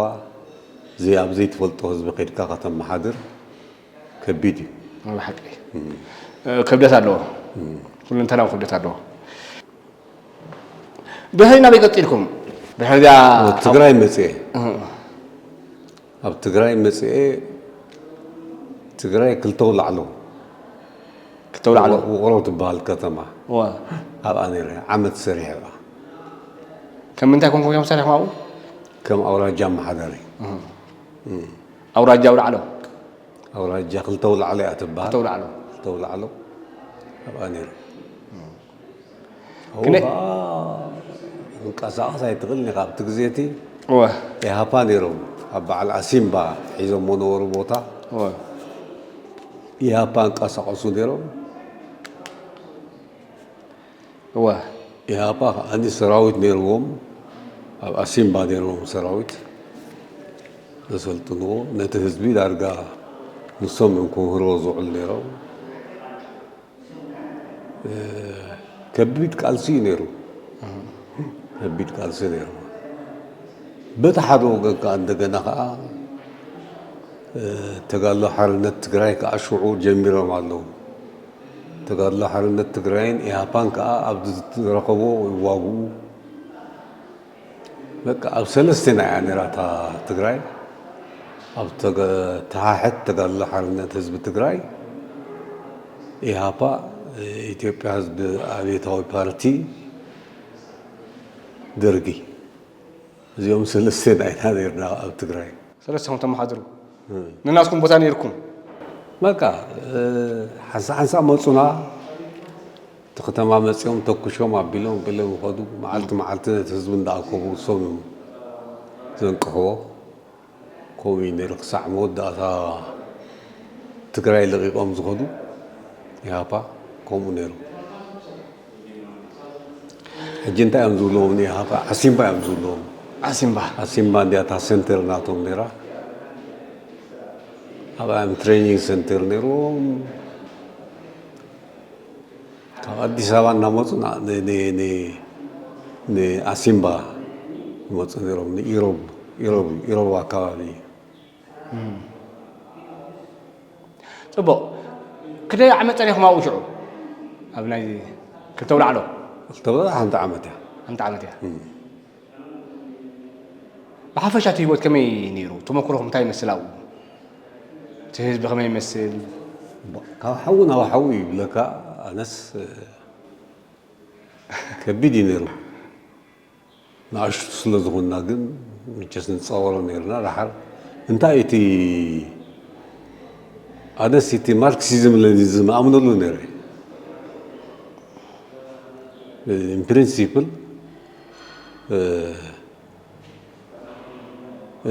ዘይ ኣብ ዘይትፈልጦ ህዝቢ ከድካ ከተመሓድር ከቢድ እዩ። ብሓቂ ክብደት ኣለዎ። ኩለንተናዊ ክብደት ኣለዎ። ድሕሪ ናበይ ቀፂልኩም? ድሕሪ እዚኣ ትግራይ መፅኤ ኣብ ትግራይ መፅኤ ትግራይ ክልተው ላዕሎ ክተውላዕሎ ውቅሮ ትበሃል ከተማ ኣብኣ ነይረ ዓመት ሰሪሐ ኣብኣ። ከም ምንታይ ኮንኩም እዮም ሰሪሕኩም ኣብኡ? ከም ኣውራጃ ኣመሓዳሪ ኣውራጃ ኣውላዕሎ ኣውራጃ ክልተው ላዕሎ እያ ትበሃል። ክተውላዕሎ ክልተው ላዕሎ ኣብኣ ነይረ። ክንደይ- እዋ፣ ክንቀሳቐስ ኣይትኽእልን ኢኻ ኣብቲ ግዜ እቲ እወ ኢሃፓ ነይሮም ኣብ በዓል ኣሲምባ ሒዞሞ ነበሩ ቦታ እወ ኢሃፓ እንቀሳቐሱ ነይሮም። እወ ኢሃፓ ከዓኒ ሰራዊት ነይርዎም ኣብ ኣሲምባ ነይርዎም ሰራዊት ዘሰልጥንዎ ነቲ ህዝቢ ዳርጋ ንሶም እዮም ክምህርዎ ዝውዕሉ ነይሮም። ከቢድ ቃልሲ እዩ ነይሩ። ከቢድ ቃልሲ ነይሩ። በቲ ሓደ ወገን ከዓ እንደገና ከዓ ተጋድሎ ሓርነት ትግራይ ከዓ ሽዑ ጀሚሮም ኣለዉ። ተጋድሎ ሓርነት ትግራይን ኢሃፓን ከዓ ኣብ ዝረኸብዎ ይዋግኡ። በቃ ኣብ ሰለስቴና እያ ነይራ እታ ትግራይ። ኣብ ተሓሕት ተጋድሎ ሓርነት ህዝቢ ትግራይ፣ ኢሃፓ፣ ኢትዮጵያ ህዝቢ ኣብዮታዊ ፓርቲ፣ ደርጊ፣ እዚኦም ሰለስቴና ኢና ነይርና ኣብ ትግራይ። ሰለስተኹም ተመሓድሩ ንናትኩም ቦታ ነይርኩም። በቃ ሓንሳእ ሓንሳእ መፁና። እቲ ከተማ መፂኦም ተኩሾም ኣቢሎም ኣቢሎም ይኸዱ። መዓልቲ መዓልቲ ነቲ ህዝቢ እንዳኣከቡ እሶም እዮም ዘንቅሕዎ። ከምኡ እዩ ነይሩ ክሳዕ መወዳእታ ትግራይ ለቒቖም ዝኸዱ። ኢሃፓ ከምኡ ነይሩ። ሕጂ እንታይ እዮም ዝብልዎም ንኢሃፓ? ዓሲምባ እዮም ዝብልዎም። ዓሲምባ ዓሲምባ እንዲያ እታ ሴንተር ናቶም ነይራ። ኣብኣ እዮም ትሬኒንግ ሴንተር ነይርዎም። ካብ ኣዲስ ኣበባ እናመፁ ና- ን- ን- ን- ንኣሲምባ ይመፁ ነይሮም። ንኢሮብ ኢሮብ ኢሮብ ኣካባቢ ፅቡቕ። ክደይ ዓመት ፀኒኹም ኣብኡ ሽዑ? ኣብ ናይ ክልተ ኣውላዕሎ ክልተ ኣውላዕሎ ሓንቲ ዓመት እያ። ሓንቲ ዓመት እያ። ብሓፈሻ እቲ ህይወት ከመይ ነይሩ? ተመክሮኹም እንታይ ይመስል ኣብኡ? እቲ ህዝቢ ከመይ ይመስል? ካብ ሓዊ ናብ ሓዊ ይብለካ። ኣነስ ከቢድ እዩ ነይሩ። ንኣሽቱ ስለ ዝኾንና ግን መቸስ ንፃወሮ ነይርና። ደሓር እንታይ እቲ ኣነስ እቲ ማርክሲዝም ለኒዝም ኣምነሉ ነይረ። ኢን ፕሪንሲፕል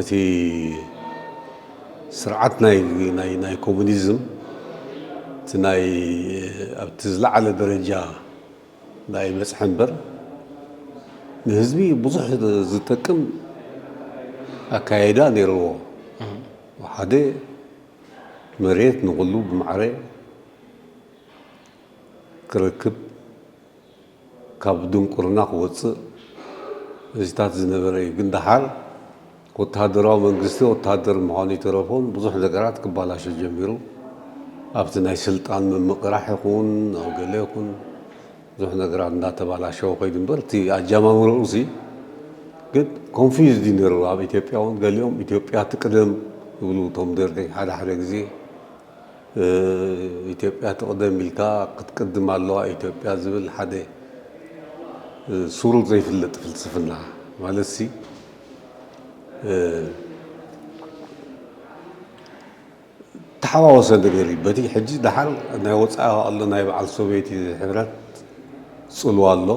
እቲ ስርዓት ናይ ናይ ናይ ኮሙኒዝም እቲ ናይ ኣብቲ ዝለዓለ ደረጃ ናይ በፅሐ እምበር ንህዝቢ ብዙሕ ዝጠቅም ኣካይዳ ነይርዎ። ሓደ መሬት ንኹሉ ብማዕረ ክረክብ ካብ ድንቁርና ክወፅእ እዚታት ዝነበረ እዩ። ግን ደሓር ወተሃደራዊ መንግስቲ ወተሃደር ምዃኑ ይተረፎን ብዙሕ ነገራት ክባላሾ ጀሚሩ። ኣብቲ ናይ ስልጣን ምምቕራሕ ይኹን ኣብ ገለ ይኹን ብዙሕ ነገራት እንዳተባላሸወ ከይዱ እምበር እቲ ኣጀማምርኡ ሲ ግን ኮንፊውዝድ እዩ ነይሩ። ኣብ ኢትዮጵያ እውን ገሊኦም ኢትዮጵያ ትቅደም ይብሉ እቶም ደርጊ ሓደ ሓደ ግዜ ኢትዮጵያ ትቕደም ኢልካ ክትቅድም ኣለዋ ኢትዮጵያ ዝብል ሓደ ሱሩ ዘይፍለጥ ፍልስፍና ማለት ሲ ተሓዋወሰ ነገር እዩ። በቲ ሕጂ ደሓር ናይ ወፃኢ ኣሎ ናይ በዓል ሶቪየት ሕብረት ፅልዋ ኣሎ።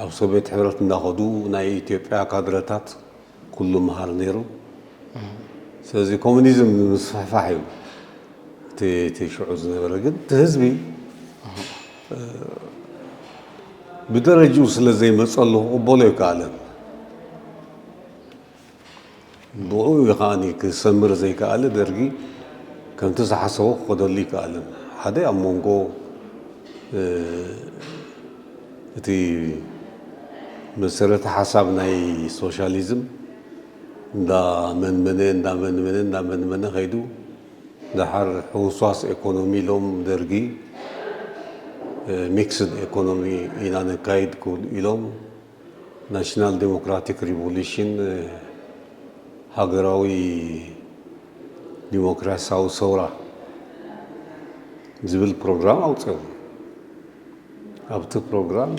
ኣብ ሶቪየት ሕብረት እንዳኸዱ ናይ ኢትዮጵያ ካድረታት ኩሉ መሃር ነይሩ። ስለዚ ኮሙኒዝም ንምስፍሕፋሕ እዩ እቲ እቲ ሽዑ ዝነበረ። ግን እቲ ህዝቢ ብደረጅኡ ስለ ዘይመፀሉ ክቕበሎ ኣይከኣለን። ብኡ እዩ ከዓኒ ክሰምር ዘይከኣለ ደርጊ ከምቲ ዝሓሰቦ ክኸደሉ ይከኣለን። ሓደ ኣብ መንጎ እቲ መሰረተ ሓሳብ ናይ ሶሻሊዝም እንዳመንመነ እንዳመንመነ እንዳመንመነ ከይዱ ደሓር ሕውስዋስ ኤኮኖሚ ኢሎም ደርጊ ሚክስድ ኤኮኖሚ ኢና ነካይድ ክብሉ ኢሎም ናሽናል ዴሞክራቲክ ሪቮሉሽን ሃገራዊ ዲሞክራሲያዊ ሰውራ ዝብል ፕሮግራም ኣውፅኦም። ኣብቲ ፕሮግራም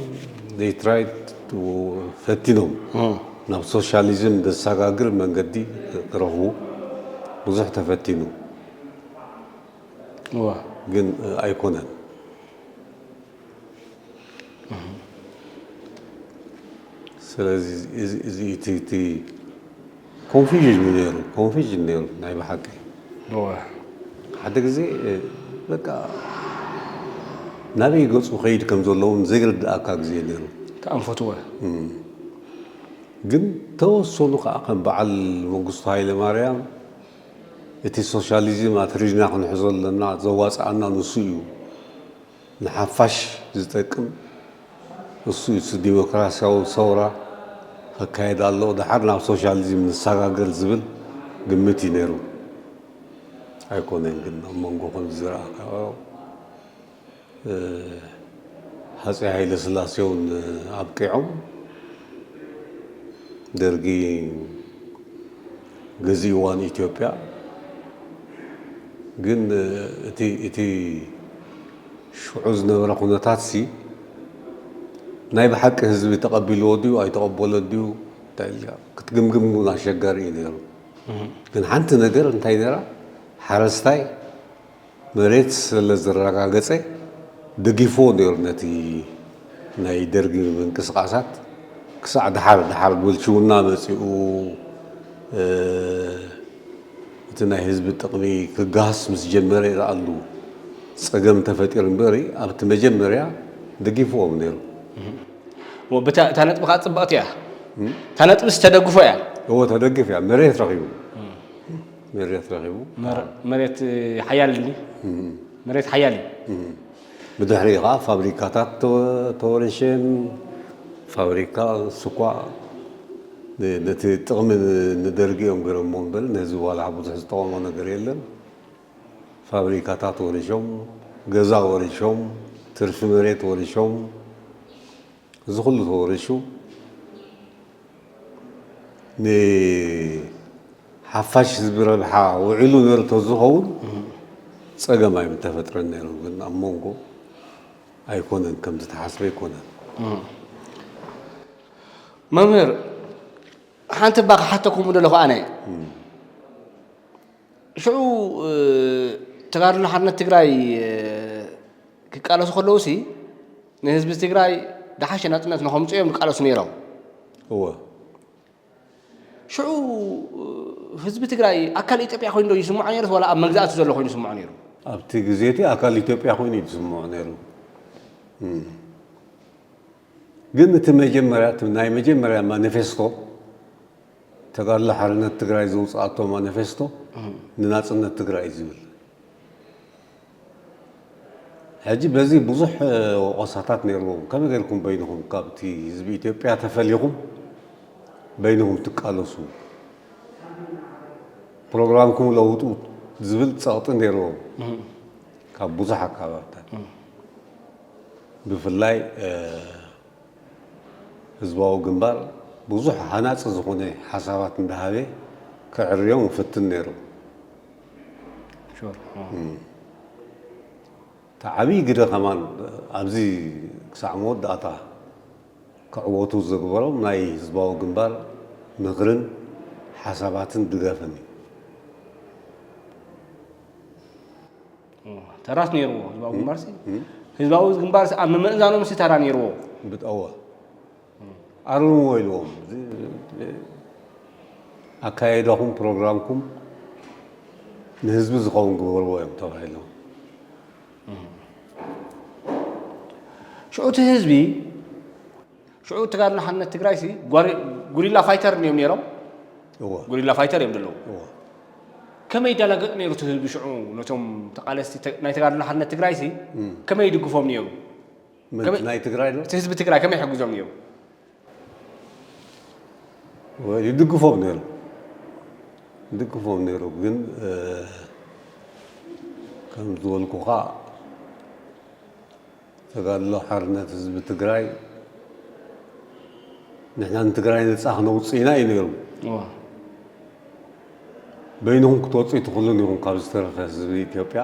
they tried to ፈቲኖም ናብ ሶሻሊዝም ዘሰጋግር መንገዲ ክረኽቡ ብዙሕ ተፈቲኑ። እዋ ግን ኣይኮነን። ስለዚ እዚ እዚ እቲ እቲ ኮንፊዥን እዩ ነይሩ፣ ኮንፊዥን ነይሩ ናይ ብሓቂ። እዋ ሓደ ግዜ በቃ ናበይ ገፁ ከይድ ከም ዘለውን ዘይርድኣካ ግዜ ነይሩ። ተኣንፈትወ ግን ተወሰኑ ከዓ ከም በዓል መንግስቱ ሃይለ ማርያም እቲ ሶሻሊዝም ኣትሪርና ክንሕዞ ኣለና፣ ዘዋፅኣና ንሱ እዩ፣ ንሓፋሽ ዝጠቅም እሱ እዩ፣ እቲ ዲሞክራሲያዊ ሰውራ ከካየድ ኣለዎ፣ ደሓር ናብ ሶሻሊዝም ንሰጋገር ዝብል ግምት እዩ ነይሩ። ኣይኮነን ግን ኣብ መንጎ ከም ዝረኣኻዮ ሃፀይ ሃይለ ስላሴ እውን ኣብቂዖም ደርጊ ገዚእዋን ኢትዮጵያ። ግን እቲ እቲ ሽዑ ዝነበረ ኩነታት ሲ ናይ ብሓቂ ህዝቢ ተቐቢልዎ ድዩ ኣይተቐበሎ ድዩ እንታይ ኢልካ ክትግምግም እውን ኣሸጋሪ እዩ ነይሩ። ግን ሓንቲ ነገር እንታይ ነይራ ሓረስታይ መሬት ስለ ዝረጋገጸ ደጊፍዎ ነይሩ ነቲ ናይ ደርጊ ምንቅስቃሳት ክሳዕ ደሓር ደሓር ብልሽውና መጺኡ እቲ ናይ ህዝቢ ጥቕሚ ክጋሃስ ምስ ጀመረ ይረኣሉ ጸገም ተፈጢሩ እምበሪ ኣብቲ መጀመርያ ደጊፍዎም ነይሩ። እሞ ብታ እታ ነጥቢ ከዓ ፅብቕቲ እያ። እታ ነጥቢ ዝተደግፎ እያ። እዎ ተደግፍ እያ መሬት ረኺቡ መሬት ረኺቡ መሬት ሓያል እንዲ መሬት ሓያል እዩ። ብድሕሪ ከዓ ፋብሪካታት ተወ- ተወረሸን፣ ፋብሪካ ስኳ ን- ነቲ ጥቕሚ ን- ንደርጊ እዮም ገይሮሞ እምበር፣ ነዚ ዋላ ብዙሕ ዝጠቐሞ ነገር የለን። ፋብሪካታት ወሪሾም፣ ገዛ ወሪሾም፣ ትርፊ መሬት ወሪሾም፣ እዚ ኩሉ ተወሪሹ ንሓፋሽ ህዝቢ ረብሓ ውዒሉ ነሩ ተዝኸውን ጸገም ኣይምተፈጥረን ነይሩ። ግን ኣብ መንጎ ኣይኮነን፣ ከምቲ ተሓስበ ኣይኮነን። መምህር፣ ሓንቲ እባ ክሓተኩም ደለኹ ኣነ። ሽዑ ተጋድሎ ሓርነት ትግራይ ክቃለሱ ከለውሲ ንህዝቢ ትግራይ ደሓሸ ናፅነት ንኸምፁ እዮም ዝቃለሱ ነይሮም። እወ። ሽዑ ህዝቢ ትግራይ ኣካል ኢትዮጵያ ኮይኑ ዶ ይስምዖ ነይሩ ወላ ኣብ መግዛእቲ ዘሎ ኮይኑ ይስምዖ ነይሩ? ኣብቲ ግዜ እቲ ኣካል ኢትዮጵያ ኮይኑ እዩ ዝስምዖ ነይሩ። ግን እቲ መጀመርያ እቲ ናይ መጀመርያ ማኒፌስቶ ተጋድሎ ሓርነት ትግራይ ዘውፅኣቶ ማኒፌስቶ ንናፅነት ትግራይ እዩ ዝብል። ሕጂ በዚ ብዙሕ ወቐሳታት ነይርዎም። ከመይ ጌርኩም በይንኹም ካብቲ ህዝቢ ኢትዮጵያ ተፈሊኹም በይንኹም ትቃለሱ፣ ፕሮግራምኩም ለውጡ ዝብል ፀቕጢ ነይርዎም ካብ ብዙሕ ኣካባብታት። ብፍላይ ህዝባዊ ግንባር ብዙሕ ሃናፂ ዝኾነ ሓሳባት እንዳሃበ ክዕርዮም ይፍትን ነይሩ። ሹር። እቲ ዓብዪ ግደ ከማን ኣብዚ ክሳዕ መወዳእታ ክዕወቱ ዘግበሮም ናይ ህዝባዊ ግንባር ምኽርን ሓሳባትን ድጋፍን እዩ። ተራስ ነይርዎ ህዝባዊ ግንባርሲ። ህዝባዊ ግንባርሲ ኣብ ምምእዛኖም ሲ ተራ ነይርዎ። ብጠወ ኣርምዎ ኢልዎም። እዚ ኣካየዳኹም ፕሮግራምኩም ንህዝቢ ዝኸውን ግበርዎ እዮም ተባሂሎም። ሽዑ እቲ ህዝቢ ሽዑ ተጋድሎ ሓርነት ትግራይ ሲ ጓሪ- ጉሪላ ፋይተር እዮም ነይሮም። እዎ ጉሪላ ፋይተር እዮም ዘለዉ። እዎ ከመይ ይደናገጥ ነይሩ እቲ ህዝቢ ሽዑ ነቶም ተቃለስቲ ተ- ናይ ተጋድሎ ሓርነት ትግራይ ሲ ከመይ ይድግፎም ነይሩ? መን ከመይ- ናይ ትግራይ ዶ? እቲ ህዝቢ ትግራይ ከመይ ይሕግዞም ነይሩ? ወይ ይድግፎም ነይሩ ይድግፎም ነይሩ። ግን እ፣ ከም ዝበልኩኻ ተጋድሎ ሓርነት ህዝቢ ትግራይ ንሕና ንትግራይ ነፃ ክነውፅእ ኢና እዩ ነይሩ። እዋ። በይንኹም ክትወፅኡ ትኽእሉን ኢኹም ካብ ዝተረፈ ህዝቢ ኢትዮጵያ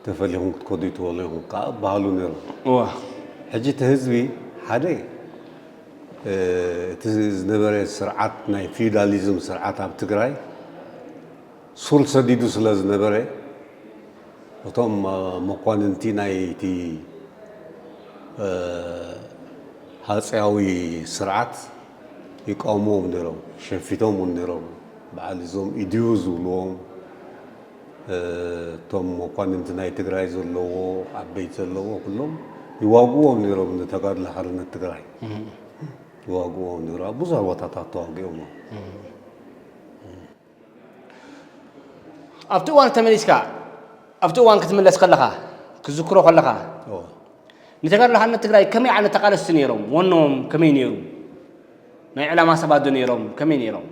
ተፈሊኹም ክትከዱ ይትኽእሉ ኢኹም ከዓ በሃሉ ነይሩ። እዋ። ሕጂ እቲ ህዝቢ ሓደ እ፣ እቲ ዝነበረ ስርዓት ናይ ፊውዳሊዝም ስርዓት ኣብ ትግራይ ሱር ሰዲዱ ስለ ዝነበረ እቶም እ፣ መኳንንቲ ናይቲ እ፣ ሃፀያዊ ስርዓት ይቃወምዎም ነይሮም፣ ሸፊቶም እውን ነይሮም። በዓል እዞም ኢድዩ ዝብልዎም እ፣ እቶም መኳንንቲ ናይ ትግራይ ዘለዎ ዓበይቲ ዘለዎ ኩሎም ይዋግዎም ነይሮም ንተጋድሎ ሓርነት ትግራይ ይዋግዎም ነይሮም። ኣብ ብዙሕ ቦታታት ተዋጊኦም እዮም። ኣብቲ እዋን ተመሊስካ ኣብቲ እዋን ክትምለስ ከለኻ ክትዝክሮ ከለኻ እዎ። ንተጋድሎ ሓርነት ትግራይ ከመይ ዓይነት ተቃለስቲ ነይሮም? ወኖም ከመይ ነይሩ? ናይ ዕላማ ሰባት ዶ ነይሮም? ከመይ ነይሮም?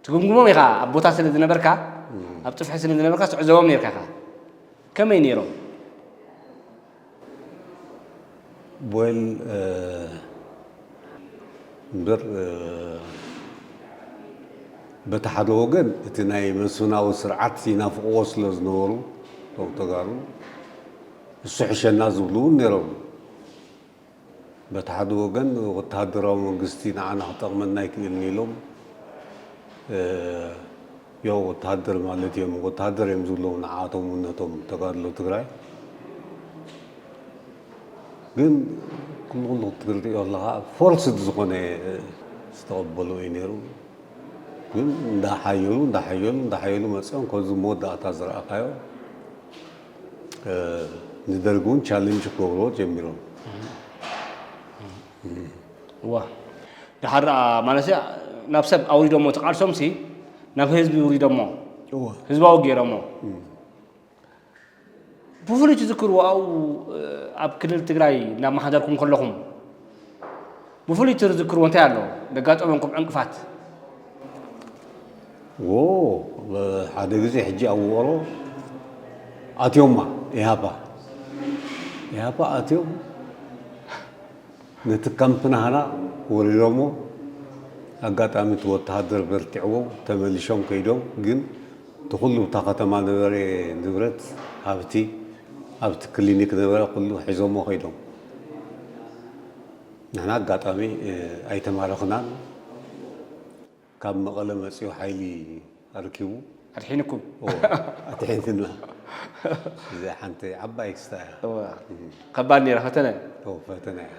ትግምግሞም ኢኻ ኣብ ቦታ ስለ ዝነበርካ ኣብ ፅፍሒ ስለ ዝነበርካ ትዕዘቦም ነይርካ ኢኻ። ከመይ ነይሮም? ወል እ፣ እምበር እ፣ በቲ ሓደ ወገን እቲ ናይ መስፍናዊ ስርዓት ይናፍቕዎ ስለ ዝነበሩ እቶም ተጋሩ እሱ ሕሸና ዝብሉ እውን ነይሮም። በቲ ሓደ ወገን ወተሃደራዊ መንግስቲ ንዓና ክጠቕመና ኣይክእልን ኢሎም እ፣ ያው ወተሃደር ማለት እዮም ወተሃደር እዮም ዝብሎም ንዓቶም እውን ነቶም ተጋድሎ ትግራይ። ግን ኩሉ ኩሉ ክትሪኦ ኣለኻ ፎርስድ ዝኾነ ዝተቐበሉ እዩ ነይሩ። ግን እንዳሓየሉ እንዳሓየሉ እንዳሓየሉ መፂኦም ከምዚ መወዳእታ ዝረኣኻዮ እ፣ ንደርጊ እውን ቻሌንጅ ክገብርዎ ጀሚሮም። እዋ። ድሓር ደኣ ማለት እያ ናብ ሰብ ኣውሪዶሞ ተቃልሶም ሲ ናብ ህዝቢ ውሪዶሞ እወ ህዝባዊ ገይሮሞ። እም። ብፍሉይ ትዝክርዎ ኣብኡ ኣብ ክልል ትግራይ እናመሓደርኩም ከለኹም ብፍሉይ ትዝክርዎ እንታይ ኣሎ? ዘጋጠመኩም ዕንቅፋት? ዎ ሓደ ግዜ ሕጂ ኣብ ውቕሮ ኣትዮማ ኢሃፓ ኢሃፓ ኣትዮም ነቲ ካምፕ ናህና ወሪሮሞ ኣጋጣሚ እቲ ወተሃደር በርቲዕዎም ተመሊሾም ከይዶም ግን እቲ ኩሉ እታ ከተማ ነበረ ንብረት ሃብቲ ኣብቲ ክሊኒክ ነበረ ኩሉ ሒዞሞ ከይዶም ንሕና ኣጋጣሚ ኣይተማረኽናን ካብ መቐለ መፂኡ ሓይሊ ኣርኪቡ ኣድሒንኩም ኣትሒንትና እዚ ሓንቲ ዓባይ ክስታ እያ ከባድ ነራ ፈተነ ፈተና እያ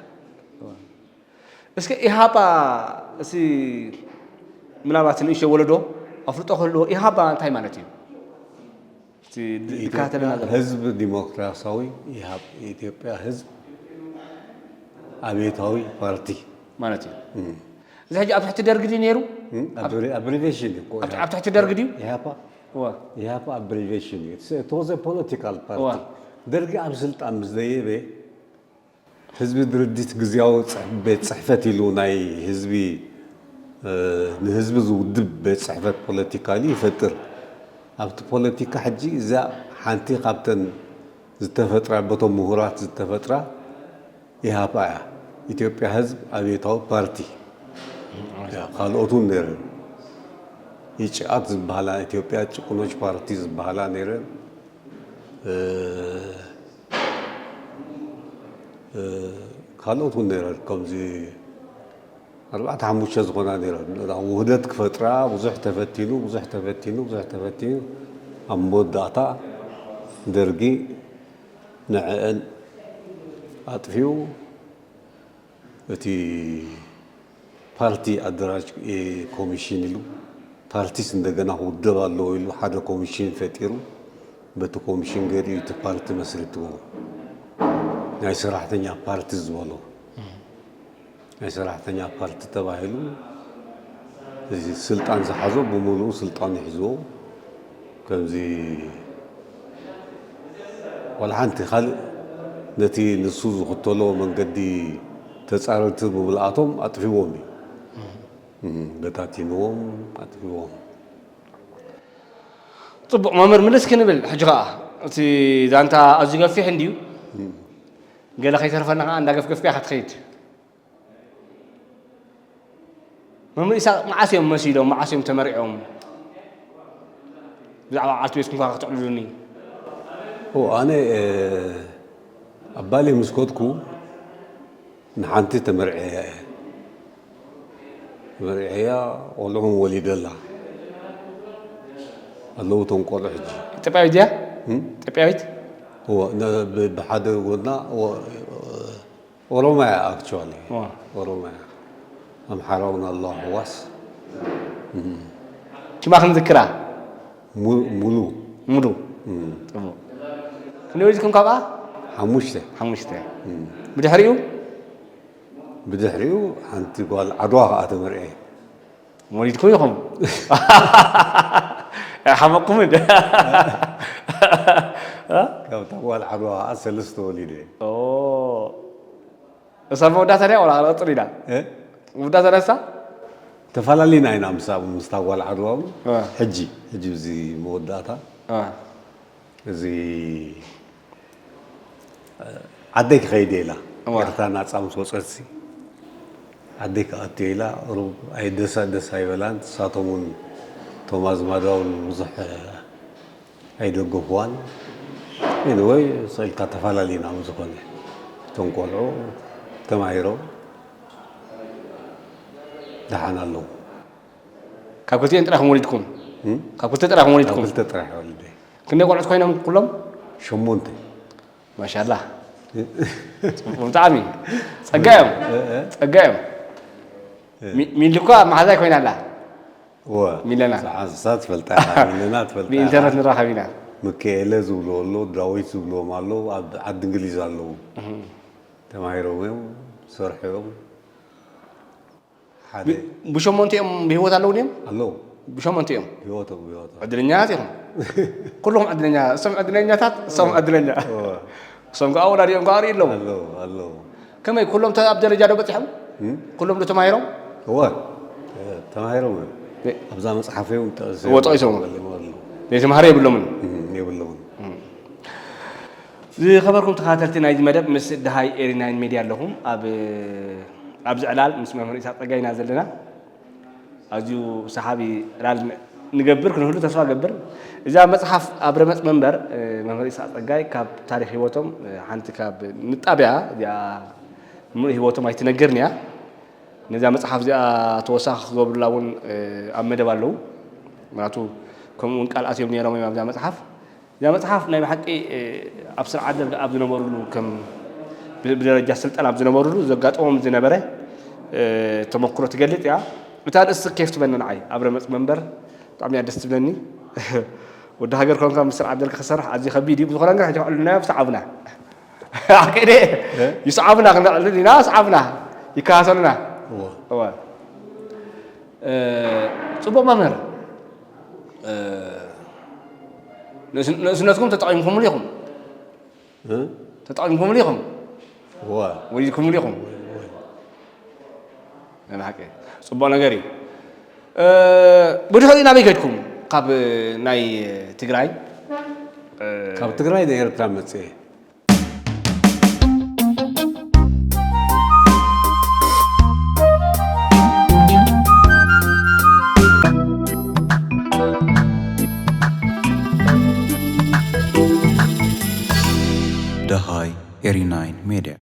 እስከ ኢሃፓ እሲ ምናልባት ንእሽቶ ወለዶ ኣፍልጦ ክህልዎ ኢሃፓ እንታይ ማለት እዩ? ድካተልና ዘሎ ህዝብ ዲሞክራሲያዊ ኢሃፕ የኢትዮጵያ ህዝብ ኣብዮታዊ ፓርቲ ማለት እዩ። እዚ ሕጂ ኣብ ትሕቲ ደርጊ ድዩ ነይሩ? ኣብሪቬሽን እዩ እኮ ኣብ ትሕቲ ደርጊ ድዩ? ኢሃፓ እወ ኢሃፓ ኣብሪቬሽን እዩ። It was a political party። ደርጊ ኣብ ስልጣን ምስ ደየበ ህዝቢ ድርጅት ግዝያዊ ቤት ፅሕፈት ኢሉ ናይ ህዝቢ ንህዝቢ ዝውድብ ቤት ፅሕፈት ፖለቲካሊ ይፈጥር። ኣብቲ ፖለቲካ ሕጂ እዛ ሓንቲ ካብተን ዝተፈጥራ በቶም ምሁራት ዝተፈጥራ ኢሃፓ እያ። ኢትዮጵያ ህዝብ ኣብዮታዊ ፓርቲ ካልኦት እውን ነይረን። ኢጭኣት ዝበሃላ ኢትዮጵያ ጭቁኖች ፓርቲ ዝበሃላ ነይረን። ካልኦት እውን ነይረን ከምዚ ኣርባዕተ ሓሙሽተ ዝኾና ነይረን። ውህደት ክፈጥራ ብዙሕ ተፈቲኑ ብዙሕ ተፈቲኑ ብዙሕ ተፈቲኑ ኣብ መወዳእታ ደርጊ ንዐአን ኣጥፊኡ እቲ ፓርቲ ኣደራጅ ኮሚሽን ኢሉ ፓርቲስ እንደገና ክውደብ ኣለዎ ኢሉ ሓደ ኮሚሽን ፈጢሩ በቲ ኮሚሽን ገይሩ እዩ እቲ ፓርቲ መስሪትዎ ናይ ሰራሕተኛ ፓርቲ ዝበሎ ናይ ሰራሕተኛ ፓርቲ ተባሂሉ እዚ ስልጣን ዝሓዞ ብምሉኡ ስልጣኑ ሒዝዎ ከምዚ ዋላ ሓንቲ ካልእ ነቲ ንሱ ዝኽተሎ መንገዲ ተጻረርቲ ብምልኣቶም ኣጥፊዎም እዩ በታቲንዎም ኣጥፊዎም ፅቡቕ መምህር ምልስ ክንብል ሕጂ ከዓ እቲ ዛንታ ኣዝዩ ገፊሕ እንድዩ ገለ ከይተርፈና ከዓ እንዳገፍገፍካ ክትኸይድ መምህር ኢሳቅ መዓስ እዮም መሲሎም መዓስ እዮም ተመሪዖም ብዛዕባ ዓርቱ ቤትኩም ከዓ ክትዕልሉኒ ኣነ ኣብ ባሌ ምስ ከድኩ ንሓንቲ ተመርዕያ እየ ተመርዕያ ቆልዑ እውን ወሊደ ኣላ ኣለዉ እቶም ቆልዑ ሕጂ ኢትዮጵያዊት ድያ? ኢትዮጵያዊት? ብሓደ ጎና ኦሮማያ ኣክቹዋሊ ኦሮማያ ኣምሓራ እውን ኣሎ ኣሕዋስ ሽማ ክንዝክራ ሙሉ ሙሉ ጽቡቅ ክንደይ ወሊድኩም ካብኣ ሓሙሽተ ሓሙሽተ ብድሕሪኡ ብድሕሪኡ ሓንቲ ጓል ዓድዋ ከዓ ተመርዐ ወሊድኩም ኢኹም ሓመቅኩም እንደ ካብታ ጓል ዓድዋ ከዓ ሰለስተ ወሊደ እሳ መወዳእታ ድያ ቆልዓ ክትቕጽል ኢላ መወዳእታ ድያ እሳ ተፈላለና ኢና ምስ ምስታ ጓል ዓድዋ እውን ሕጂ ሕጂ እዚ መወዳእታ እዚ ዓደይ ክኸይድ ኢላ ኤርትራ ናፃ ምስ ወፀትሲ ዓደይ ክኣትዮ ኢላ ሩብ ኣይ ደሳ ደስ ኣይበላን ንሳቶም እውን እቶም ኣዝማዳ እውን ብዙሕ ኣይደገፍዋን። Anyway ስቕ ኢልካ ተፈላለዩና ብዝኾነ እቶም ቆልዑ ተማሂሮም ደሓን ኣለዉ። ካብ ክልቲኤን ጥራይኹም ወሊድኩም? ካብ ክልተ ጥራይኹም ወሊድኩም? ክልተ ጥራሕ ወሊደ። ክንደይ ቆልዑት ኮይኖም ኩሎም? ሸሞንተ። ማሻላ ብጣዕሚ ጸጋ እዮም ጸጋ እዮም። ሚሊ እኳ መሓዛይ ኮይና ኣላ። እወ ሚለና ሰዓት ትፈልጣ ኢኻ፣ ሚለና ትፈልጣ ኢኻ። ብኢንተርነት ንራኸብ ኢና። ምክኤለ ዝብልዎ ኣሎ፣ ዳዊት ዝብልዎም ኣለዉ፣ ኣብ ዓዲ እንግሊዝ ኣለዉ። ተማሂሮም እዮም፣ ዝሰርሑ እዮም። ሓደ ብሸሞንተ እዮም ብህይወት ኣለዉ ድዮም? ኣለዉ። ብሸሞንተ እዮም። ህይወቶም ህይወቶም ዕድለኛታት ኢኹም። ኩልኹም ዕድለኛ፣ እሶም ዕድለኛታት፣ እሶም ዕድለኛ። እወ፣ እሶም ከዓ ወላዲኦም ከዓ ርኢ ኣለዉ። ኣለዉ ኣለዉ። ከመይ ኩሎም ተ- ኣብ ደረጃ ዶ በፂሖም? እም? ኩሎም ዶ ተማሂሮም? እወ፣ ተማሂሮም እዮም። ኣብዛ መፅሓፈይ እውን ጠቕሰ እወ፣ ጠቒሶም። ኣለዉ ኣለዉ። ዘይተማሃረ የብሎምን። እም፣ የብሎምን። ዝኸበርኩም ተኸታተልቲ ናይዚ መደብ ምስ ደሃይ ኤሪ ናይን ሜድያ ኣለኹም። ኣብ ኣብዚ ዕላል ምስ መምህር ኢሳቅ ጸጋይ ኢና ዘለና። ኣዝዩ ሰሓቢ ዕላል ንገብር ክንህሉ ተስፋ ገብር። እዛ መጽሓፍ ኣብ ረመጽ መንበር መምህር ኢሳቅ ጸጋይ ካብ ታሪኽ ህይወቶም ሓንቲ ካብ ንጣብያ እዚኣ ምሉእ ህይወቶም ኣይትነገርን እያ። ነዛ መጽሓፍ እዚኣ ተወሳኺ ክገብሩላ እውን ኣብ መደብ ኣለዉ። ምክንያቱ ከምኡ እውን ቃል ኣትዮም ነይሮም እዮም ኣብዛ መጽሓፍ። እዛ መጽሓፍ ናይ ብሓቂ ኣብ ስርዓት ደርግ ኣብ ዝነበሩሉ ከም ብደረጃ ስልጣን ኣብ ዝነበሩሉ ዘጋጠሞም ዝነበረ ተመክሮ ትገልጽ እያ። እታ ርእሲ ኬፍ ትበኒ ንዓይ ኣብ ረመጽ መንበር ብጣዕሚ እያ ደስ ትብለኒ። ወዲ ሃገር ኮንካ ምስ ስርዓት ደርግ ክሰርሕ ኣዝዩ ከቢድ እዩ። ብዝኾነ ግን ሕጂ ክዕልልናዮ ብሰዓቡና ኣቂደ ይስዓቡና ክንዕልል ኢና ስዓቡና ይከታተሉና። እወ። እወ። ጽቡቕ መምህር። ንእስነትኩም ተጠቒምኩምሉ ኢኹም። ተጠቒምኩምሉ ኢኹም። ወሊድኩምሉ ኢኹም። ናይ ብሓቂ ጽቡቕ ነገር እዩ። ብድሕሪኡ ናበይ ከድኩም? ካብ ናይ ትግራይ ካብ ትግራይ ንኤርትራ መፅኤ። ደሃይ ኤሪ ናይን ሜድያ።